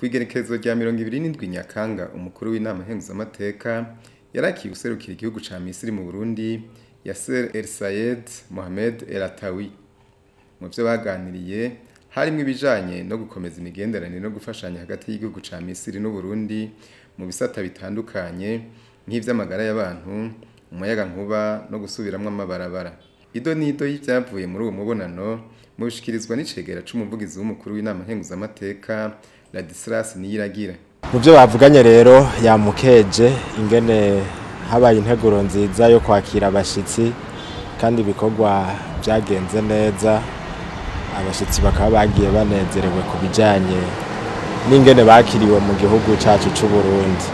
Kw'igerekezo rya 27 Nyakanga, umukuru w'inama nkenguzamateka yarakiye userukira igihugu ca Misiri mu Burundi, Yasser El Sayed Mohamed El Atawi. Mu vyo baganiriye harimwo ibijanye no gukomeza imigenderanire no gufashanya hagati y'igihugu ca Misiri n'Uburundi mu bisata bitandukanye nk'ivy'amagara y'abantu, umuyagankuba no gusubiramwo amabarabara. Ido nido y'ivyavuye muri uwo mubonano mubishikirizwa n'icegera c'umuvugizi w'umukuru w'inama nkenguzamateka, Ladislas Niyiragira. Mu byo bavuganye rero, yamukeje ingene habaye integuro nziza yo kwakira abashitsi kandi ibikorwa byagenze neza, abashitsi bakaba bagiye banezerewe ku bijanye n'ingene bakiriwe mu gihugu cacu c'u Burundi.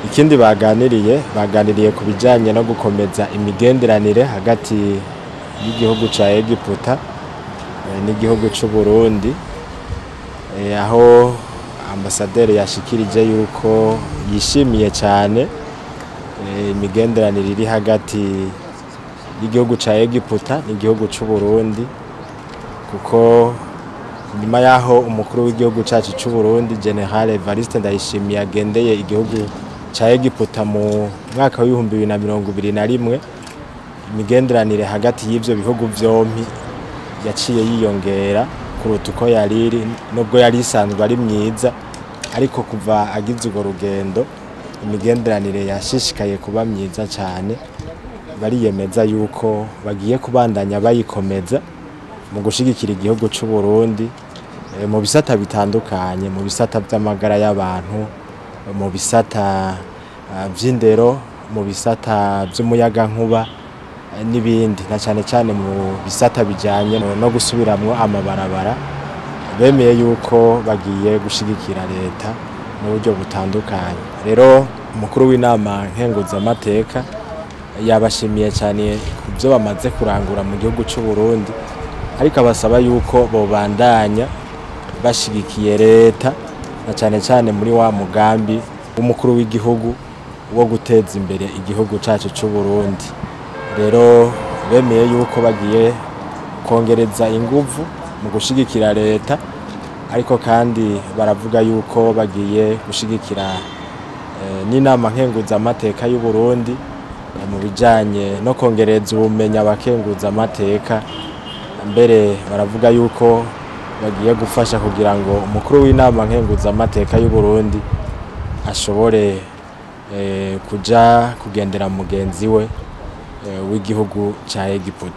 Ikindi baganiriye ku bijanye no gukomeza imigenderanire hagati y'igihugu ca Egiputa n'igihugu c'u Burundi, aho ambasaderi yashikirije yuko yishimiye cyane imigenderanire iri hagati y'igihugu ca Egiputa n'igihugu c'u Burundi, kuko nyuma yaho umukuru w'igihugu cacu c'u Burundi, General Evariste Ndayishimiye, agendeye igihugu ca Egiputa mu mwaka wa 2021, imigenderanire hagati y'ivyo bihugu vyompi yaciye yiyongera kuruta uko yari iri, nubwo yari isanzwe ari myiza, ariko kuva agize urwo rugendo imigenderanire yashishikaye kuba myiza cyane. Bariyemeza yuko bagiye kubandanya bayikomeza mu gushigikira igihugu c'u Burundi mu bisata bitandukanye, mu bisata vy'amagara y'abantu, mu bisata vy'indero, mu bisata vy'umuyagankuba n'ibindi, na cyane cyane mu bisata bijanye no gusubiramwo amabarabara. Bemeye yuko bagiye gushigikira leta mu buryo butandukanye. Rero umukuru w'inama nkenguzamateka yabashimiye cyane ku byo bamaze kurangura mu gihugu c'u Burundi, ariko abasaba yuko bobandanya bashigikiye leta, na cyane cyane muri wa mugambi w'umukuru w'igihugu wo guteza imbere igihugu cacu c'u Burundi. Rero bemeye yuko bagiye kongereza inguvu mu gushigikira leta, ariko kandi baravuga yuko bagiye gushigikira n'inama nkenguzamateka y'u Burundi mu bijanye no kongereza ubumenyi abakenguzamateka. Mbere baravuga yuko bagiye gufasha kugira ngo umukuru w'inama nkenguzamateka y'u Burundi ashobore kuja kugendera mugenzi we w'igihugu ca Egiputa.